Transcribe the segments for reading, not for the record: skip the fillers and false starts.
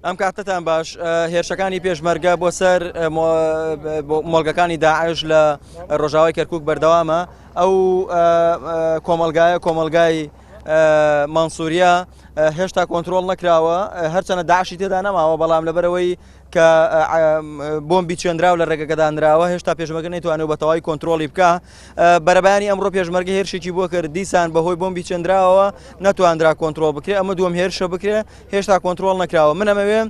ئەم کاتەتان باش هێرشەکانی پێشمەرگە بۆ سەر مۆڵگەکانی داعش لە ڕۆژاوای کەرکک بەردەوامە ئەو کۆمەلگایە کۆمەلگای مانسووریا هێشتا کۆنتترۆل نەکراوە هەرچەنە داعشی تێدا نەماوە بەڵام لەبەرەوەی کە بۆمبی چێنراو لە ڕێگەکەدا نراوە هێشتا پێشمەرگە نەیتوانێت بە تەواوی کۆنتترۆلی بکە بەرەبانی ئەمڕۆ پێشمەرگە هێرشێکی بۆ کرد دیسان بەهۆی بۆمبی چێنراوە نەتواندرا کۆنتترۆل بکرێ ئەمە دووەم هێرشە بکرێ هێشتا کۆنتترۆل نەکراوە من ئەمەوێ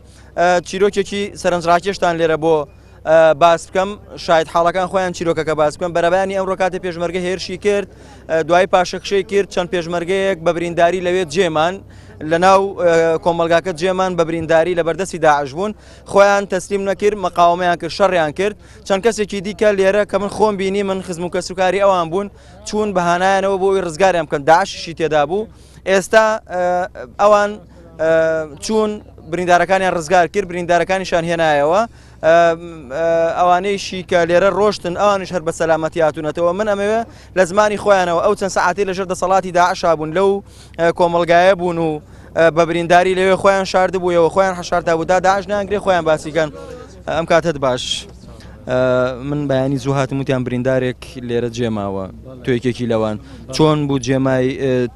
چیرۆکێکی سەرنجڕاکێشتان لێرە بۆ باس بکەم شاید حاڵەکان خۆیان چیرۆکەکە باس بکەم بەرەبانی ئەمڕۆ کاتێ پێشمەرگە هێرشی کرد دوای پاشەکشەی کرد چەند پێشمەرگەیەک بە برینداری لەوێ جێمان لە ناو کۆمەلگاکە جێمان بە برینداری لە بەردەستی داعش بوون خۆیان تەسلیم نەکرد مقاومەیان کرد شەڕیان کرد چەند کەسێکی دیکە لێرە کە من خۆم بینی من خزم و کەسوکاری ئەوان بوون چوون بەهانایانەوە بۆ ئەوی ڕزگاریان بکەن داعشیشی تێدا بوو ئێستا ئەوان چوون بریندارەکانیان ڕزگار کرد بریندارەکانیشان هێنایەوە ئەوانەیشی کە لێرە ڕۆشتن ئەوانیش هەر بە سەلامەتی هاتوونەتەوە من ئەمەوێ لە زمانی خۆیانەوە ئەو چەند سەعاتی لەژێر دەسەڵاتی داعشا بوون لەو کۆمەڵگایە بوون و بە برینداری لەوێ خۆیان شاردبوویەوە خۆیان حەشاردا بوو دا داعش نانگرێ خۆیان باسیکەن ئەم کاتت باش. من بەیانی زوو هاتم وتیان بریندارێک لێرە جێماوە تۆ یەکێکی لەوان چۆن بوو جێمای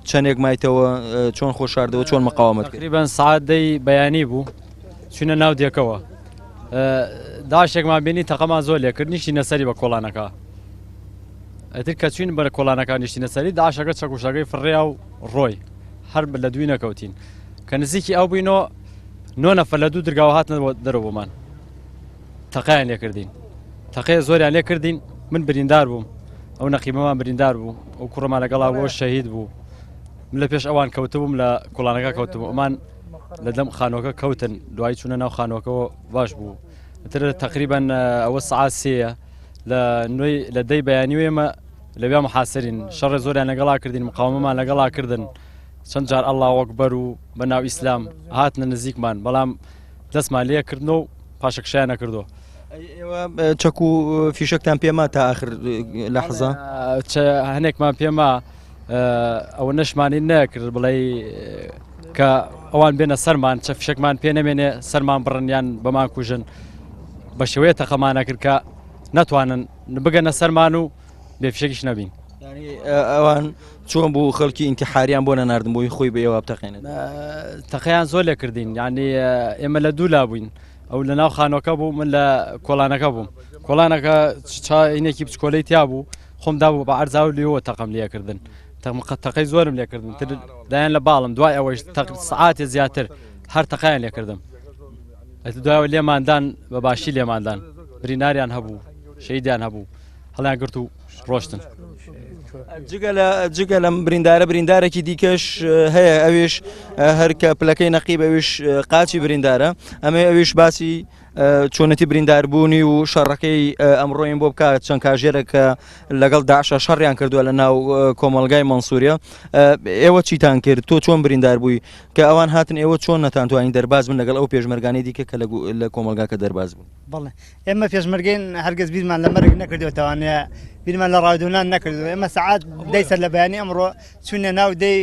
چەندێک مایتەوە چۆن خۆشاردەوە چۆن مقاومەت تقریبا سعات دەی بەیانی بوو چوینە ناو دێکەوە داشێکمان بینی تەقەمان زۆر لێکرد نیشتینە سەری بە کۆڵانەکە ئەتر کە چوین بەرە کۆڵانەکان نیشتینە سەری داشەکە چەکوشەکەی فڕیا و ڕۆی هەر لە دوی نەکەوتین کە نزیکی ئەو بووینەوە نۆ نەفەر لە دوو درگاوە هاتنە دەرەوە بۆمان تەقیان لێکردین تەقەیە زۆریان لێکردین من بریندار بووم ئەو نەقیبەمان بریندار بوو ئەو کوڕەمان لەگەڵا بۆ شەهید بوو من لە پێش ئەوان کەوتبووم لە کوڵانەکە کەوتبوو ئەمان لە دەم خانۆکە کەوتن دوای چوونە ناو خانۆکەوە باش بوو تر تقریبان ئەوە سعات سێیە لە نوێی لە دەی بەیانی ئێمە لەوێ محاسرین شەڕێ زۆریان لەگەڵا کردین مقاومەمان لەگەڵا کردن چەند جار ئەڵڵا وەکبەر و بە ناو ئیسلام هاتنە نزیکمان بەڵام دەستمان لێ کردن و پاشەکشیان نەکردو. ئێوە چەک و فیشەکتان پێما تا ئاخر لە حەزا هەنێکمان پێما ئەوە نەشمانی نەکرد بڵێ کە ئەوان بێنە سەرمان چە فشەکمان پێ نەمێنێ سەرمان بڕنیان بەمان کوژن بە شێوەیە تەقەمانە کرد کە نەتوانن بگەنە سەرمان و بێ فشەکیش نەبین. ئەوان چۆن بوو خەڵکی ئینتحاریان بۆ نەناردن بۆی خۆی بە ئێوە بتەقێنێت تەقیان زۆر لێکردین یعنی ئێمە لە دوو لا بووین ئەو لە ناو خانۆکە بوو من لە کۆڵانەکە بووم کۆڵانەکە چاینێکی بچکۆلەی تیا بوو خۆم دابوو بە عەرزا و لێوە تەقەم لێکردن تەقەی زۆرم لێکردن تر دایان لە باڵم دوای ئەوەش سعاتێ زیاتر هەر تەقیان لێکردم دوایەوە لێماندان بە باشی لێماندان بریناریان هەبوو شەیدیان هەبوو هەڵیان گرت و ڕۆشتن. جگە لە جگە لەم بریندارە بریندارێکی دیکەش هەیە ئەویش هەرکە پلەکەی نەقیب ئەویش قاچی بریندارە ئەمە ئەویش باسی چۆنەتی برینداربوونی و شەڕەکەی ئەمڕۆین بۆ بکات چەند کاژێرێکە لەگەڵ داعشە شەڕیان کردووە لە ناو کۆمەلگای مەنسووریە ئێوە چیتان کرد تۆ چۆن بریندار بووی کە ئەوان هاتن ئێوە چۆن نەتانتوانی دەرباز بن لەگەڵ ئەو پێشمەرگانی دیکە کە لە کۆمەلگاکە دەرباز بوون بەڵێ ئێمە پێشمەرگەین هەرگەز بیرمان لە مەرگ نەکردوێتوانێ بیرمان لە ڕادونان نەکردو ئێمە سەعات دەی سەر لە بەیانی ئەمڕۆ چوونە ناو دەی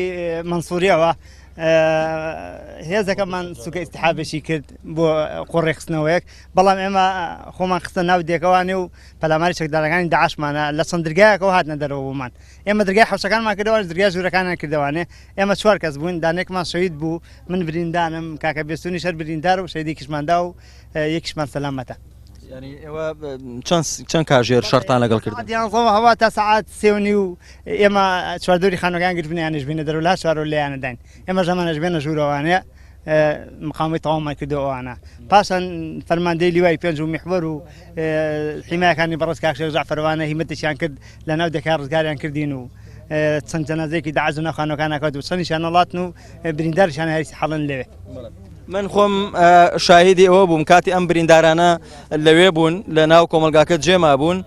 مەنسووریەوە هێزەکەمان سوکە ئیسیحابێکی کرد بۆ قۆڕێخستنەوەیەک بەڵام ئێمە خۆمان خستە ناو دێکەوانێ و پەلاماری چەکدارەکانی داعشمانە لە چەند درگایەکەوە هاتنە دەرەوە بۆمان ئێمە درگای حوشەکانمان کردەوە درگای ژوورەکانیان کردەوانێ ئێمە چوار کەس بووین دانێکمان شەهید بوو من بریندانم کاکە بێستونی شەر بریندار و شەیدێکیشماندا و یەکیشمان سەلامەتە. یانی ئێوە چەند چەند کاژێر شەڕتان لەگەڵ کردن؟ دیانزەوە هەوا تا سەعات سێ و نیو ئێمە چواردەوری خانوەکان گرتبوونیانیش بینە دەرەوە لا چوارەوە لێیانە داین ئێمە ژەمانەش بێنە ژوورەوانێ مقاومەی تەواومان کردو ئەوانە پاشان فەرماندەی لیوای پێنج و میحوەر و حیمایەکانی بەڕێز کاک شێخ جەعفەروانە هیمەتێکیان کرد لە ناو دەکار ڕزگاریان کردین و چەند جەنازەیەکی داعش لە ناو خانوەکان کەوت و چەندیشیان هەڵاتن و بریندارشیان هەریسی حەڵن لەوێ. من خۆم شاهیدی ئەوە بووم کاتی ئەم بریندارانە لەوێ بوون لە ناو کۆمەلگاکە جێما بوون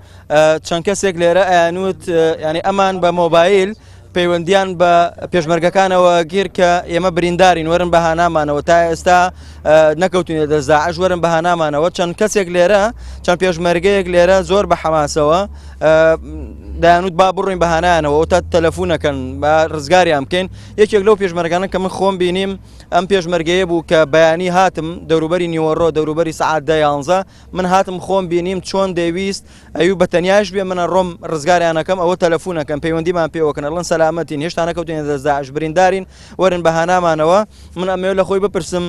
چەند کەسێک لێرە ئەیانوت ینی ئەمان بە مۆبایل پەیوەندیان بە پێشمەرگەکانەوە گیر کە ئێمە بریندارین وەرن بە هانامانەوە تا ئێستا نەکەوتونە دەست داعش وەرن بە هانامانەوە چەند کەسێک لێرە چەند پێشمەرگەیەک لێرە زۆر بە حەماسەوە. دایانوت با بڕۆین بە هانایانەوە تا تەلەفونەکەن با ڕزگاریان بکەین. یەکێک لەو پێشمەرگانە کە من خۆم بینیم ئەم پێشمەرگەیە بوو کە بەیانی هاتم دەوروبەری نیوەڕۆ دەوروبەری سەعات دە یانزە من هاتم خۆم بینیم چۆن دەیویست ئەیو بە تەنیاش بێ من ئەڕۆم ڕزگاریانەکەم ئەوە تەلەفونەکەم پەیوەندیمان پێوەکەن ئەڵێن سەلامەتین هێشتا نەکەوتینە دەست داعش بریندارین وەرن بە هانامانەوە. من ئەمەوێ لە خۆی بپرسم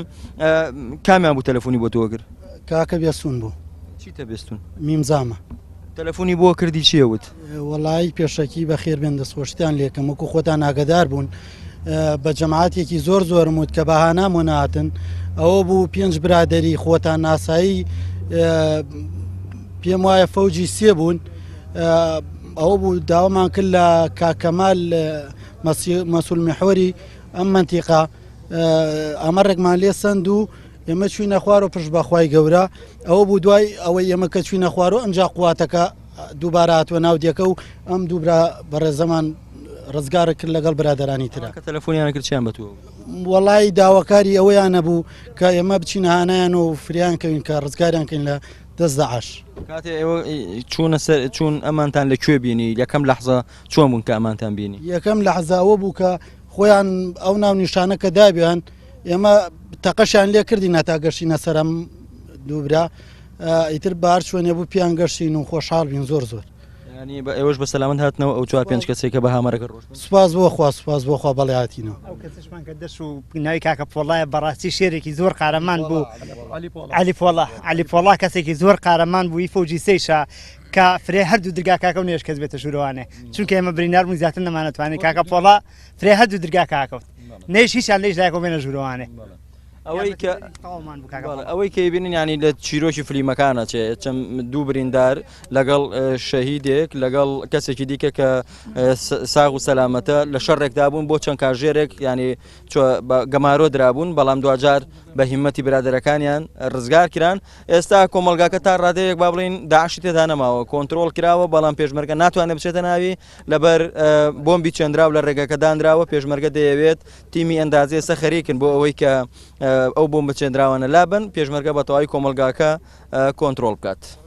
کامیان بوو تەلەفۆنی بۆ تۆ کرد؟ کاکە بێستون بوو. چیتە بێستون؟ میمزامە. تەلەفۆنی بۆ کردی چیە وت؟ وەڵایی پێشەکی بەخێر بێن دەستخۆشتان لێکەم وەکو خۆتان ئاگدار بوون بە جەماعەتێکی زۆر زۆرم وت کە بەهانام و ناتن ئەوە بوو پێنج برادری خۆتان ناسایی پێم وایە فەوجی سێ بوون ئەوە بوو داوامان کرد لە کاکەمال مەسول میحوەری ئەم مەنتیقە ئەمەڕێکمان لێ سند و ئێمە چوینە خوارەوە پشت بەخوای گەورە ئەوە بوو دوای ئەوەی ئێمە کە چوینە خوارەوە ئەمجا قواتەکە دووبارە هاتووە ناو دێکە و ئەم دووبرا بەڕێزەمان ڕزگار کرد لەگەڵ برادرانی ترە کە تەلەفۆنیان کرد چیان بە تۆ وەڵی داواکاری ئەوەیان نەبوو کە ئێمە بچینە هانایان و فریان کەوین کە ڕزگاریان کەین لە دەست داعش. کاتێ ئێوە چوونە سەر چوون ئەمانتان لە کوێ بینی یەکەم لەحزە چۆن بوون کە ئەمانتان بینی؟ یەکەم لەحزە ئەوە بوو کە خۆیان ئەو ناونیشانە کە دابیان ئێمە تەقەشیان لێ کردین هەتا گەشتینە سەر ئەم دووبرا ئیتر بار چۆنێ بوو پیان گەشتین و خۆشحاڵ بین زۆر زۆر. ینی بە ئێوەش بە سەلامەت هاتنەوە ئەو چوار پێنج کەسێک کە بە هامەرەکە ڕۆشتن؟ سوپاس بۆ خوا سوپاس بۆ خوا بەڵێ هاتینەوە. ئەو کەسەشمان کە دەش و ناوی کاکە پۆڵایە بەڕاستی شێرێکی زۆر قارەمان بوو عەلی پۆڵا عەلی پۆڵا کەسێکی زۆر قارەمان بوو ئی فەوجی سێیشە کە فرێ هەردوو درگا کاکە و نێش کەس بێتە ژوورەوانێ چونکە ئێمە بریندار بووین زیاتر نەمانەتوانی کاکە پۆڵا فرێ هەردوو درگا کاکەوت نەیش هیچیان لێش لایەکەوە بێنە ژوورەوانێ ئەوەی کە ئەوەی کە بینن ینی لە چیرۆکی فلیمەکانە چێ چەند دوو بریندار لەگەڵ شەهیدێک لەگەڵ کەسێکی دیکە کە ساغ و سەلامەتە لە شەڕێکدا بوون بۆ چەند کاژێرێک ینی گەمارۆ درابوون بەڵام دواجار بە هیمەتی برادەرەکانیان ڕزگار کران ئێستا کۆمەلگاکە تا ڕادەیەک با بڵین داعشی تێدا نەماوە کۆنتترۆل کراوە بەڵام پێشمەرگە ناتوانێت بچێتە ناوی لەبەر بۆمبی چێندراو لە ڕێگەکە دانراوە، پێشمەرگە دەیەوێت تیمی ئەندازە ئێستا خەریکن بۆ ئەوەی کە ئەو بۆمبە چێندراوانە لابەن، پێشمەرگە بە تەواوی کۆمەڵگاکە کۆنترۆڵ بکات.